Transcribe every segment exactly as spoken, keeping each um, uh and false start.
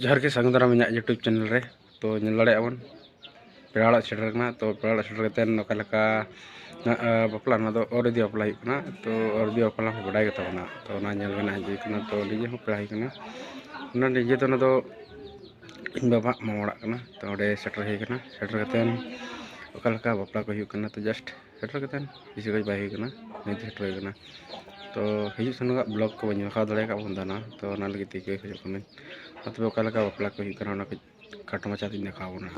ᱡᱚᱦᱟᱨ ᱜᱮ, ᱥᱟᱹᱜᱩᱱ ᱫᱟᱨᱟᱢ ᱤᱧᱟᱹᱜ YouTube ᱪᱮᱱᱮᱞ ᱨᱮ᱾ ᱛᱚ, ᱧᱮᱞ ᱫᱟᱲᱮᱭᱟᱜᱼᱟ ᱵᱚᱱ, ᱯᱮᱲᱟ ᱚᱲᱟᱜ ᱥᱮᱴᱮᱨ ᱠᱟᱱᱟ᱾ ᱛᱚ, ᱯᱮᱲᱟ ᱚᱲᱟᱜ ᱥᱮᱴᱮᱨ ᱠᱟᱛᱮᱫ ᱚᱠᱟ ᱞᱮᱠᱟ, ᱟᱸ, ᱵᱟᱯᱞᱟ, ᱱᱚᱣᱟ ᱫᱚ ᱚᱨ ᱤᱫᱤ ᱵᱟᱯᱞᱟ ᱦᱩᱭᱩᱜ ᱠᱟᱱᱟ᱾ ᱛᱚ, ᱚᱨ ᱤᱫᱤ ᱵᱟᱯᱞᱟ ᱦᱚᱸ ᱵᱟᱰᱟᱭ ᱜᱮ ᱛᱟᱵᱚᱱᱟ᱾ ᱛᱚ, ᱚᱱᱟ ᱧᱮᱞ ᱜᱮ ᱱᱟᱦᱟᱜ ᱦᱮᱡ ᱦᱩᱭ ᱠᱟᱱᱟ᱾ ᱛᱚ, ᱱᱤᱡᱮ ᱦᱚᱸ ᱯᱮᱲᱟ ᱦᱩᱭ ᱠᱟᱱᱟ᱾ ᱚᱱᱟ ᱱᱤᱡᱮ ᱫᱚ, ᱚᱱᱟ ᱫᱚ ᱤᱧ ᱵᱟᱵᱟᱣᱟᱜ ᱢᱟᱢᱟ ᱚᱲᱟᱜ ᱠᱟᱱᱟ᱾ ᱛᱚ, ᱚᱸᱰᱮ ᱥᱮᱴᱮᱨ ᱦᱩᱭ ᱠᱟᱱᱟ᱾ ᱥᱮᱴᱮᱨ ᱠᱟᱛᱮᱫ ᱚᱠᱟ ᱞᱮᱠᱟ ᱵᱟᱯᱞᱟ ᱠᱚ ᱦᱩᱭᱩᱜ ᱠᱟᱱᱟ, ᱛᱚ, just ᱥᱮᱴᱮᱨ ᱠᱟᱛᱮᱫ ᱵᱮᱥᱤ ᱜᱷᱟᱹᱲᱤᱡ ᱵᱟᱭ ᱦᱩᱭ ᱠᱟᱱᱟ, ᱱᱤᱛ ᱥᱮᱴᱮᱨ ᱦᱩᱭ ᱠᱟᱱᱟ᱾ ᱛᱚ, ᱦᱤᱡᱩᱜ ᱥᱮᱱᱚᱜᱟᱜ vlog ᱠᱚ ᱵᱟᱹᱧ ᱫᱮᱠᱷᱟᱣ ᱫᱟᱲᱮ ᱟᱠᱟᱫ ᱵᱚᱱ ᱛᱟᱦᱮᱱᱟ, ᱛᱚ, ᱚᱱᱟ ᱞᱟᱹᱜᱤᱫ ᱛᱮ ᱤᱠᱟᱹ ᱠᱷᱚᱡᱚᱜ ᱠᱟᱹᱱᱟᱹᱧ᱾ ᱢᱟ ᱛᱚᱵᱮ, ᱚᱠᱟ ᱞᱮᱠᱟ ᱵᱟᱯᱞᱟ ᱠᱚ ᱦᱩᱭᱩᱜ ᱠᱟᱱᱟ, ᱚᱱᱟ ᱠᱚ ᱠᱷᱟᱴᱚ ᱢᱟᱪᱷᱟ ᱛᱤᱧ ᱫᱮᱠᱷᱟᱣ ᱵᱚᱱᱟ᱾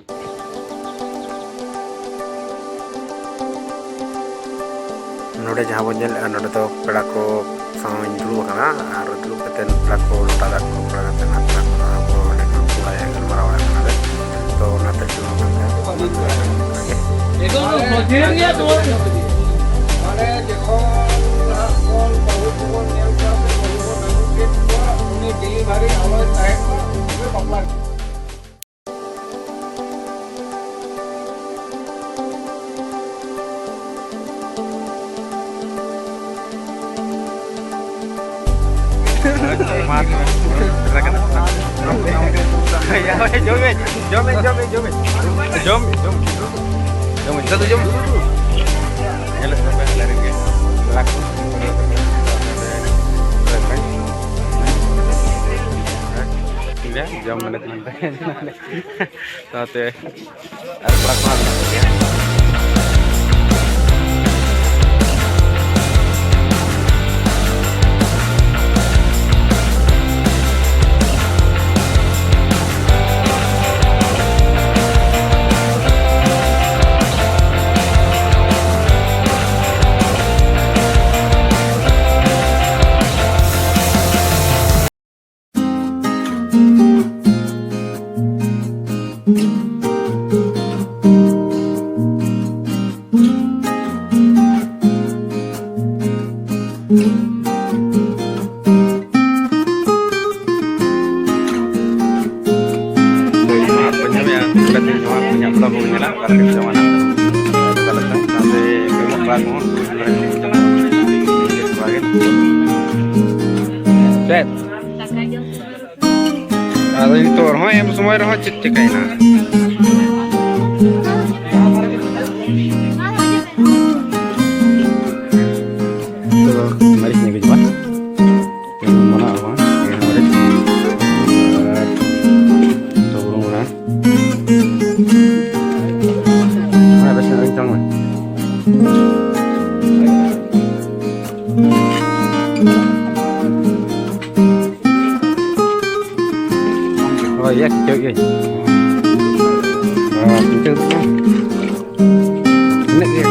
ᱱᱚᱰᱮ ᱡᱟᱦᱟᱸ ᱵᱚᱱ ᱧᱮᱞᱮᱫᱼᱟ, ᱱᱚᱰᱮ ᱫᱚ ᱯᱮᱲᱟ ᱠᱚ ᱥᱟᱶ ᱤᱧ ᱫᱩᱲᱩᱵ ᱟᱠᱟᱱᱟ, ᱟᱨ ᱫᱩᱲᱩᱵ ᱠᱟᱛᱮ ᱯᱮᱲᱟ ᱠᱚ ᱞᱚᱴᱟ ᱫᱟᱜ ᱠᱚ ᱯᱮᱲᱟ ᱠᱟᱛᱮ ᱱᱟᱜ ᱯᱮᱲᱟ ᱠᱚ ᱥᱟᱶ ᱠᱚ ᱚᱸᱰᱮ ᱠᱚ ᱵᱟᱲᱟᱭᱟ, ᱜᱟᱞᱢᱟᱨᱟᱣ ᱵᱟᱲᱟᱭᱟ ᱠᱟᱱᱟ ᱞᱮ᱾ ᱛᱚ ᱚᱱᱟᱛᱮ ᱡᱚᱢ ᱠᱟᱛᱮ ᱢᱟᱱᱮ ᱡᱚᱠᱷᱚᱱ ᱦᱟᱸᱜ ᱵᱚᱱ ᱵᱟᱹᱦᱩ ᱠᱚᱵᱚᱱ ᱧᱮᱞ ᱠᱚᱣᱟ ᱥᱮ ᱵᱟᱹᱦᱩ ᱵᱚᱱ ᱟᱹᱜᱩ ᱠᱮᱫ ᱠᱚᱣᱟ, ᱩᱱᱤ delivery ᱟᱞᱚᱭ ᱛᱟᱦᱮᱱ ᱢᱟ, ᱩᱱᱤ ᱵᱟᱯᱞᱟ ᱡᱚᱢ ᱢᱮ, ᱡᱚᱢ ᱢᱮ, ᱡᱚᱢ ᱢᱮ, ᱡᱚᱢ ᱢᱮ᱾ ᱡᱚᱢ ᱢᱮ, ᱡᱚᱢ ᱢᱮ, ᱡᱚᱢ ᱢᱮ᱾ ᱡᱚᱢ ᱢᱮ, ᱡᱚᱢ ᱢᱮ, ᱡᱚᱢ ᱢᱮ᱾ ᱡᱚᱢ ᱢᱮ, ᱡᱚᱢ ᱢᱮ᱾ ᱧᱮᱞᱮᱫ ᱠᱚᱣᱟ ᱯᱮ ᱟᱞᱮ ᱨᱮᱱ ᱜᱮ ᱯᱮᱲᱟ ᱠᱚ᱾ ᱴᱷᱤᱠ ᱜᱮᱭᱟ, ᱡᱚᱢ ᱢᱟᱱᱮ ᱛᱤᱱᱟᱹᱜ ᱛᱟᱦᱮᱸ ᱞᱮᱱᱟ᱾ ᱥᱟᱶᱛᱮ ᱟᱨ ᱠᱚᱲᱟ ᱠᱚᱦᱚᱸ ᱢᱮᱱᱟᱜ ᱠᱚᱜᱮᱭᱟ᱾ ᱛᱚ, ᱤᱧ ᱦᱚᱸ ᱦᱟᱸᱜ ᱵᱟᱹᱧ ᱧᱟᱢᱮᱜᱼᱟ, ᱪᱤᱠᱟᱹᱛᱮ ᱤᱧ ᱦᱚᱸ ᱦᱟᱸᱜ ᱵᱟᱹᱧ ᱧᱟᱢ ᱵᱟᱲᱟ ᱠᱚ ᱧᱮᱞᱟ, ᱚᱠᱟ ᱨᱮᱜᱮ ᱪᱚᱝ ᱦᱟᱸᱜ᱾ ᱚᱠᱟ ᱞᱮᱠᱟ, ᱥᱟᱶᱛᱮ ᱜᱟᱹᱭ ᱠᱚᱲᱟ ᱠᱚᱦᱚᱸ ᱠᱚᱲᱟ ᱜᱮ᱾ ᱪᱮᱫ? ᱱᱤᱛᱚᱜ ᱨᱮᱦᱚᱸ ᱮᱢ ᱥᱚᱢᱚᱭ ᱨᱮᱦᱚᱸ ᱪᱮᱫ ᱪᱤᱠᱟᱹᱭᱮᱱᱟ? ᱢᱟᱹᱨᱤᱪ ᱧᱮᱞ ᱦᱤᱡᱩᱜᱼᱟ᱾ ᱢᱟᱱᱟ ᱟᱵᱚᱱ ᱢᱟᱹᱨᱤᱪ ᱟᱨ ᱛᱚ ᱵᱩᱞᱩᱝ ᱵᱚᱱ ᱚᱱᱟ ᱵᱮᱥ ᱧᱚᱜ ᱤᱧ ᱪᱚᱝ ᱢᱮ᱾ ᱦᱳᱭ, ᱭᱟ, ᱴᱷᱤᱠᱟᱹᱜ ᱜᱮ᱾ ᱦᱳᱭ, ᱴᱷᱤᱠᱟᱹᱜ ᱜᱮ᱾ ᱤᱱᱟᱹᱜ ᱜᱮ᱾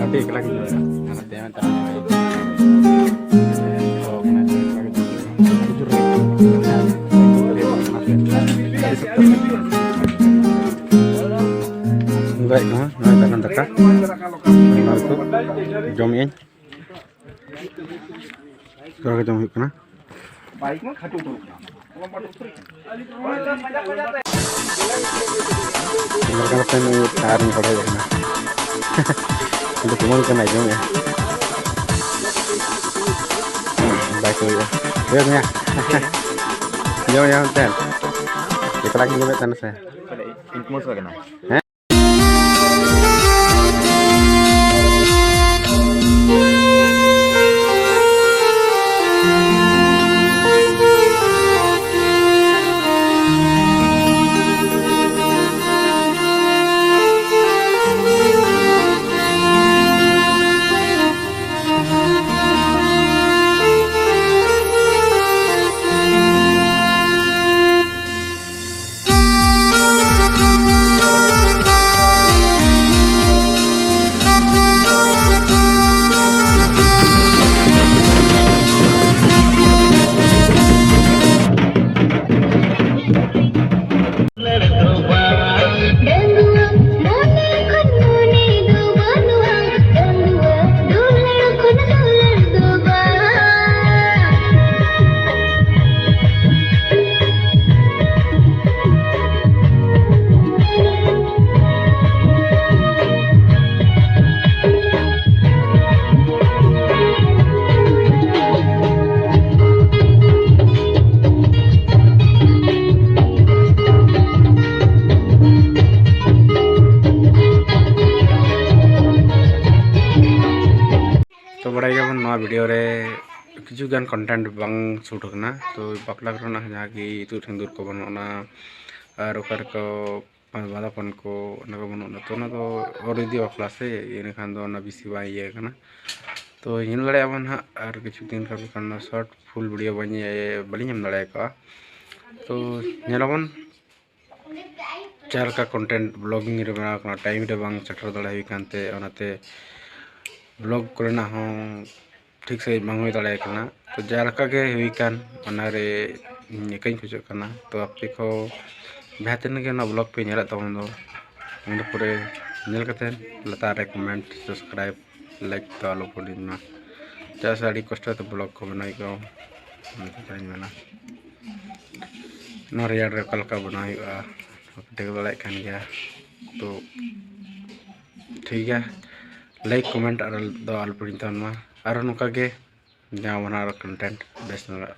ᱟᱹᱰᱤ ᱮᱠᱞᱟ ᱜᱮ᱾ ᱵᱟᱭ ᱠᱟᱱᱟ, ᱱᱚᱜᱼᱚᱭ ᱫᱟᱠᱟ, ᱫᱟᱠᱟ᱾ ᱚᱱᱟ ᱠᱚ ᱡᱚᱢᱮᱜᱼᱟᱹᱧ᱾ ᱛᱷᱚᱲᱟ ᱜᱮ ᱡᱚᱢ ᱦᱩᱭᱩᱜ ᱠᱟᱱᱟ᱾ ᱧᱮᱞ ᱠᱟᱛᱮ ᱱᱩᱭ ᱟᱨ ᱢᱤᱫ ᱦᱚᱲ ᱦᱮᱡ ᱟᱠᱟᱱᱟ᱾ ᱩᱱᱤ ᱫᱚ ᱠᱩᱢᱟᱹᱝ ᱠᱟᱱᱟᱭ, ᱡᱚᱢᱮᱜᱼᱟ᱾ ᱵᱟᱭ ᱠᱚᱭᱚᱜᱼᱟ᱾ ᱠᱚᱭᱚᱜ ᱢᱮᱭᱟ᱾ ᱡᱚᱢᱮᱜᱼᱟ ᱢᱮᱱᱛᱮ᱾ ᱮᱠᱞᱟ ᱜᱮᱢ ᱡᱚᱢᱮᱫ ᱛᱟᱦᱮᱱᱟ ᱥᱮ? ᱤᱧ ᱠᱩᱢᱟᱹᱝ ᱥᱟᱞᱟᱜ ᱠᱟᱱᱟ᱾ ᱦᱮᱸ? ᱱᱚᱣᱟ ᱵᱷᱤᱰᱤᱭᱳ ᱨᱮ ᱠᱤᱪᱷᱩ ᱜᱟᱱ ᱠᱚᱱᱴᱮᱱᱴ ᱵᱟᱝ ᱥᱩᱴ ᱟᱠᱟᱱᱟ, ᱛᱚ ᱵᱟᱯᱞᱟ ᱠᱚᱨᱮᱱᱟᱜ ᱡᱟᱦᱟᱸ ᱠᱤ ᱤᱛᱩᱫ ᱥᱤᱸᱫᱩᱨ ᱠᱚ ᱵᱟᱹᱱᱩᱜ ᱟᱱᱟ, ᱟᱨ ᱚᱠᱟ ᱨᱮᱠᱚ ᱵᱟᱸᱫᱟᱯᱚᱱ ᱠᱚ, ᱚᱱᱟ ᱠᱚ ᱵᱟᱹᱱᱩᱜ ᱟᱱᱟ᱾ ᱛᱚ ᱚᱱᱟ ᱫᱚ ᱚᱨ ᱤᱫᱤ ᱵᱟᱯᱞᱟ ᱥᱮ, ᱤᱱᱟᱹᱠᱷᱟᱱ ᱫᱚ ᱚᱱᱟ ᱵᱮᱥᱤ ᱵᱟᱝ ᱤᱭᱟᱹ ᱠᱟᱱᱟ᱾ ᱛᱚ ᱧᱮᱞ ᱫᱟᱲᱮᱭᱟᱜ ᱵᱚᱱ ᱦᱟᱸᱜ ᱟᱨ ᱠᱤᱪᱷᱩ ᱫᱤᱱ ᱠᱷᱟᱱ, ᱠᱷᱟᱱ ᱥᱚᱨᱴ ᱯᱷᱩᱞ ᱵᱷᱤᱰᱤᱭᱳ ᱵᱟᱹᱧ ᱵᱟᱹᱞᱤᱧ ᱮᱢ ᱫᱟᱲᱮ ᱠᱟᱜᱼᱟ᱾ ᱛᱚ ᱧᱮᱞᱟᱵᱚᱱ ᱡᱟᱦᱟᱸ ᱞᱮᱠᱟ ᱠᱚᱱᱴᱮᱱᱴ ᱵᱞᱚᱜᱤᱝ ᱨᱮ ᱵᱮᱱᱟᱣ ᱠᱟᱱᱟ, ᱴᱟᱭᱤᱢ ᱨᱮ ᱵᱟᱝ ᱥᱮᱴᱮᱨ ᱫᱟᱲᱮ ᱦᱩᱭ ᱠᱟᱱᱛᱮ, ᱚᱱᱟᱛᱮ ᱵᱞᱚᱜ ᱠᱚᱨᱮᱱᱟᱜ ᱦᱚᱸ ᱴᱷᱤᱠ ᱥᱟᱺᱦᱤᱡ ᱵᱟᱝ ᱦᱩᱭ ᱫᱟᱲᱮ ᱠᱟᱱᱟ᱾ ᱛᱚ ᱡᱟᱦᱟᱸ ᱞᱮᱠᱟ ᱜᱮ ᱦᱩᱭ ᱠᱟᱱ, ᱚᱱᱟᱨᱮ ᱤᱧ ᱤᱠᱟᱹᱧ ᱠᱷᱚᱡᱚᱜ ᱠᱟᱱᱟ᱾ ᱛᱚ ᱟᱯᱮ ᱠᱚ ᱡᱟᱦᱟᱸ ᱛᱤᱱᱟᱹᱜ ᱜᱮ ᱚᱱᱟ ᱵᱞᱚᱜ ᱯᱮ ᱧᱮᱞᱮᱫ ᱛᱟᱵᱚᱱ ᱫᱚ, ᱤᱱᱟᱹ ᱯᱚᱨᱮ ᱧᱮᱞ ᱠᱟᱛᱮ ᱞᱟᱛᱟᱨ ᱨᱮ ᱠᱚᱢᱮᱱᱴ, ᱥᱟᱵᱥᱠᱨᱟᱭᱤᱵᱽ, ᱞᱟᱭᱤᱠ ᱫᱚ ᱟᱞᱚ ᱵᱚ ᱦᱤᱲᱤᱧ ᱢᱟ᱾ ᱪᱮᱫᱟᱜ ᱥᱮ ᱟᱹᱰᱤ ᱠᱚᱥᱴᱚ ᱛᱮ ᱵᱞᱚᱜ ᱠᱚ ᱵᱮᱱᱟᱣ ᱦᱩᱭᱩᱜ ᱠᱟᱱᱟ, ᱚᱱᱟ ᱠᱟᱛᱷᱟᱧ ᱢᱮᱱᱟ᱾ ᱱᱚᱣᱟ ᱨᱮᱭᱟᱲ ᱨᱮ ᱚᱠᱟ ᱞᱮᱠᱟ ᱵᱮᱱᱟᱣ ᱦᱩᱭᱩᱜᱼᱟ, ᱴᱷᱤᱠᱟᱹ ᱫᱟᱲᱮᱭᱟᱜ ᱠᱟᱱ ᱜᱮᱭᱟ᱾ ᱛᱚ ᱴᱷᱤᱠ ᱜᱮᱭᱟ, ᱞᱟᱭᱤᱠ ᱠᱚᱢᱮᱱᱴ ᱟᱨ ᱫᱚ ᱟᱞᱚ ᱯᱮ ᱦᱤᱲᱤᱧ ᱛᱟᱵᱚᱱ ᱢᱟ᱾ ᱟᱨᱚ ᱱᱚᱝᱠᱟ ᱜᱮ ᱡᱟᱦᱟᱸ ᱚᱱᱟ ᱠᱚᱱᱴᱮᱱᱴ ᱵᱮᱥ ᱧᱚᱜᱟᱜ